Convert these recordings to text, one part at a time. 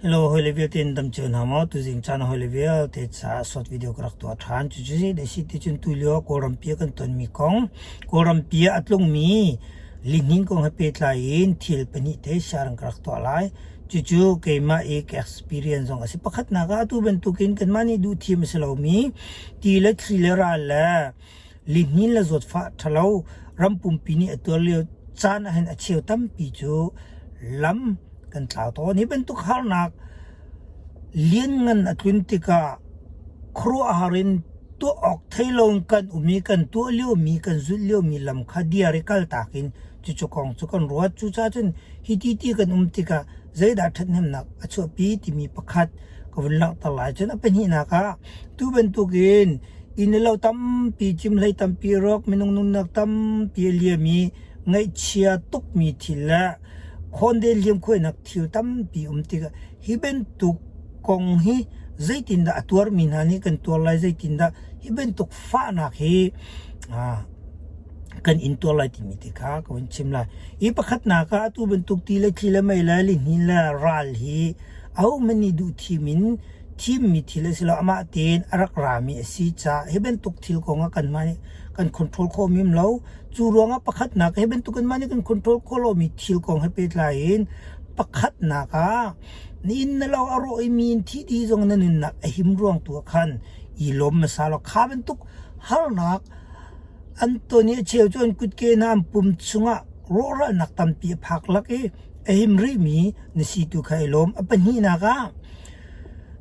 Hello hawile vialte in dam cio hna maw? Tuzing caan hawile vialte caah short video ka rak tuah ṭhan. Cucu zei dah si ti cun tulio Kawlrampi ah kan tonmi kong, Kawlrampi ah a tlungmi lihnin kong he pehtlai in thil pahnih te sharing ka rak tuah lai. Cucu keimah i ka experience zong a si. Pakhatnak ah atu bantukin kanmah nih duh thiam a si lomi ti le thli le ral le lihnin le zawtfah ṭhalo ram pumpi nih a tuar lio caan ahhin a cheu tampi cu lam kan tlau tawn. Hi bantuk harnak lianngan a tlun tikah khuaruahhar in tuah awk thei loin kan um i kan tuah liomi kan zulh liomi lam kha diar i kaltak in cucu kong cu kan ruat. Cucaah cun hi ti ti kan um tikah zeidah ṭhathnemnak a chuahpi timi pakhat ka vun langhter lai. Cun a pahnihnak ah tu bantukin inn le lo tampi cimhlei tampi rawk minung nunnak tampi a liam i ngaihchia tukmi thil le khawnden hliamkhuainak thil tampi um tikah hi bantuk kong hi zeitindah a tuarmi hna nih kan tuar lai zeitindah hi bantuk fahnak hi kan intuar lai timi te kha ka vun chim lai. Hi pakhatnak ah atu bantuk ti le thli le mei le lihnin le ral hi ahohmanh nih duh thim in thimmi thil a si lo amah tein a rak rami a si caah hi bantuk thil kong ah kanmah nih kan control khawh mim lo. Cu ruangah pakhatnak hi bantuk in mah nih kan control khawh lomi thil kong he pehtlai in pakhatnak ah na inn na lo a rawh i mi in thi dih zong na nunnak a him ruang tu ah khan i lawm hmasa law kha bantuk harnak an ton i a cheu cu an kutke hna an pum chungah rawhralnak tampi a phak lak i a him rihmi na si tu kha i lawm. A pahnihnak ah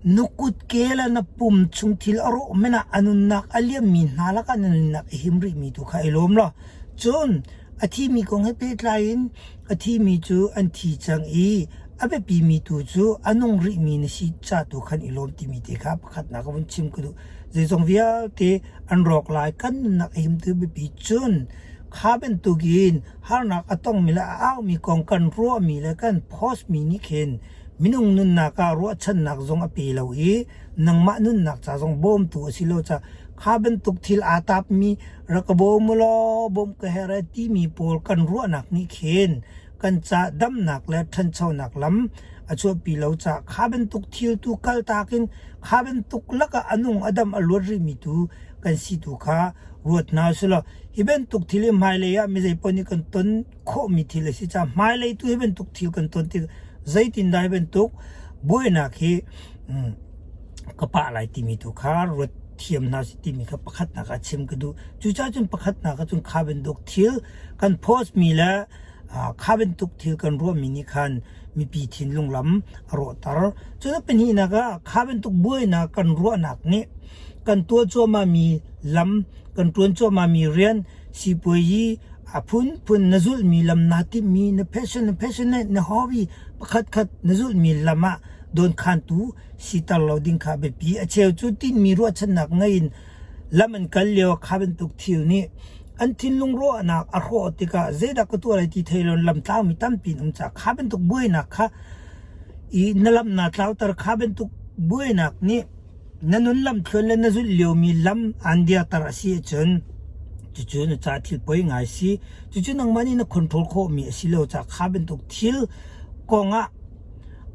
Na kutke le na pum chung thil a rawh men ah a nunnak a liammi hna lakah na nunnak a him rihmi tu kha i lawm law cun a thimi kong he pehtlai in a thimi cu an thi cang i a biapimi tu cu a nung rihmi na si ca tu khan i lawm timi te kha pakhatnak ka vun chim ka duh. Zeizong vialte an rawk lai kan nunnak a him tu biapi cun kha bantukin harnak a tongmi le a aumi kong kan ruahmi le kan postmi nih khin Minung nunnak ah ruahchannak zong a pe lo i nangmah nunnak ca zong bawmtu a si lo caah kha bantuk thil aa tapmi rak ka bawm u law bawmh ka herh e timi pawl kan ruahnak nih khin kan ca damnak le ṭhanchonak lam a chuahpi lo caah kha bantuk thil tu kaltak in kha bantuk lakah a nung a dam a luat rihmi tu kan si tu kha ruat hna usih law hi bantuk thil hi hmailei ah mi zeipaoh nih kan ton khawhmi thil a si caah hmailei tu hi bantuk thil kan ton tik zeitindah hi bantuk buainak hi ka pah lai timi tu kha ruat thiam hna si timi kha pakhatnak ah chim ka duh. Cucaah cun pakhatnak ah cun kha bantuk thil kan post mi le kha bantuk thil kan ruahmi nih khan mipi thinlung lam a rawhter. Cun a pahnihnak ah kha bantuk buainak kan ruahnak nih kan tuah cuahmah mi lam kan ṭuan cuahmah mi rian Sipuazi a phunphun na zulhmi lam naa timhmi na passion na passionate na hobby pakhatkhat na zulhmi lam ah dawnkhantu siter lo ding kha biapi. A cheu cu tinhmi ruahchannak ngei in lam an kal lio kha bantuk thil nih an thinlung ruahnak a hrawh tikah zeidah ka tuah lai ti thei lo in lam tlaumi tampi an um caah kha bantuk buainak kha i na lam naa tlauter kha bantuk buainak nih Na nun lamthluan le na zulh liomi lam aan dirter a si ahcun cucu na ca thil poi ngai si. Cucu nangmah nih na control khawhmi a si lo caah kha bantuk thil kongah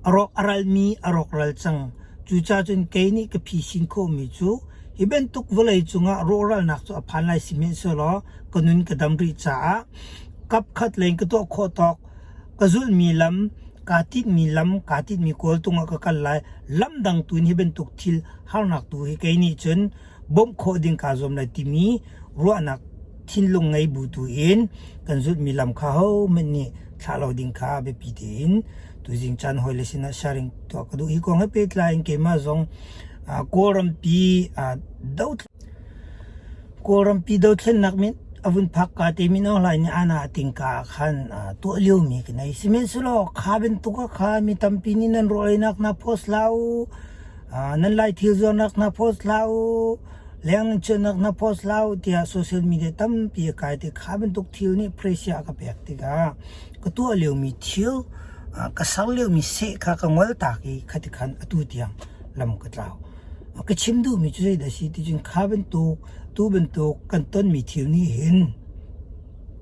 a rawk a ralmi a rawkral cang. Cucaah cun kei nih ka phisin khawhmi cu hi bantuk vawlei cungah rawhralnak cu a phan lai sihmanhsehlaw ka nun ka dam rih caah kapkhat lei in ka tuah khawh tawk ka zulhmi lam kaa tinhmi lam kaa tinhmi kawltung ah ka kal lai lam dang tu in hi bantuk thil harnak tu hi kei nih cun bawmh khawh ding kaa zuam lai timi ruahnak thinlung ngei bu tu in kan zulhmi lam kha hohmanh nih thlah lo ding kha biapi tein tuzing caan hawile sinah sharing tuah ka duh hi kong he pehtlai in keimah zong Kawlrampi do Kawlrampi dothlennak min a vun phak ka te Min Aung Hlaing nih ana a tingka ah khan tuah liomi ka nei. Sihmanhsehlaw kha bantuk ah kha mi tampi nih nan rawleinak hna post hlah u, nan lai thil zuarnak hna post hlah u, leng nan chuahnak hna post hlah u tiah social media tampi a kai ti kha bantuk thil nih pressure a ka pek tikah ka tuah liomi thil ka ser liomi seh kha ka ngol tak i khati khan atu tiang lam ka tlau. Ka chim duhmi cu zeidah a si ti cun kha bantuk tu bantuk kan tonmi thil nih hin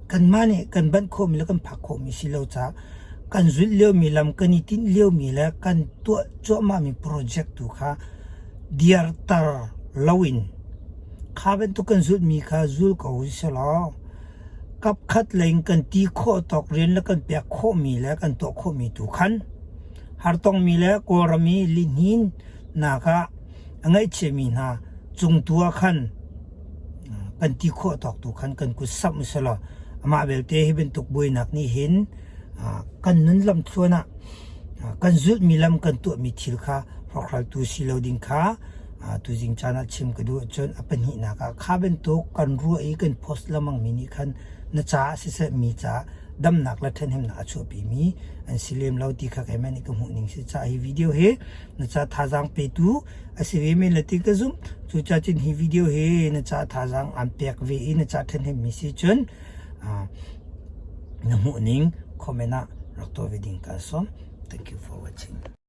kanmah nih kan banh khawhmi le kan phak khawhmi si lo caah. Kan zulh liomi lam kan i tinh liomi le kan tuah cuahmahmi project tu kha diarter loin kha bantuk kan zulhmi kha zul ko sehlaw kapkhat lei in kan ti khawh tawk rian le kan pek khawhmi le kan tuah khawhmi tu khan hartongmi le Kawlram i lihnin nak ah a ngaihchiami hna cung tu ah khan kan ti khawh tawk tu khan kan kut samh usalaw amah belte hi bantuk buainak nih hin kan nun lam thluan ah kan zulhmi lam kan tuahmi thil kha hrawkhraltu si lo ding kha tuzing caan ah chim ka duh ahcun a pahnihnak ah kha bantuk kan ruah i kan post lengmang mi nih khan na caah siseh mi caah damnak le ṭhathnemnak a chuahpimi an si lem lo ti kha keimah nih ka hmuh ning si caah hi video hi na ca thazaang petu a si ve men le ti ka zumh. Cucaah cun hi video hi na ca thazaang aan pek ve i na ca ṭhathnemmi si cun na hmuh ning comment ah rak tuah ve ding kaan sawm. Thank you for watching.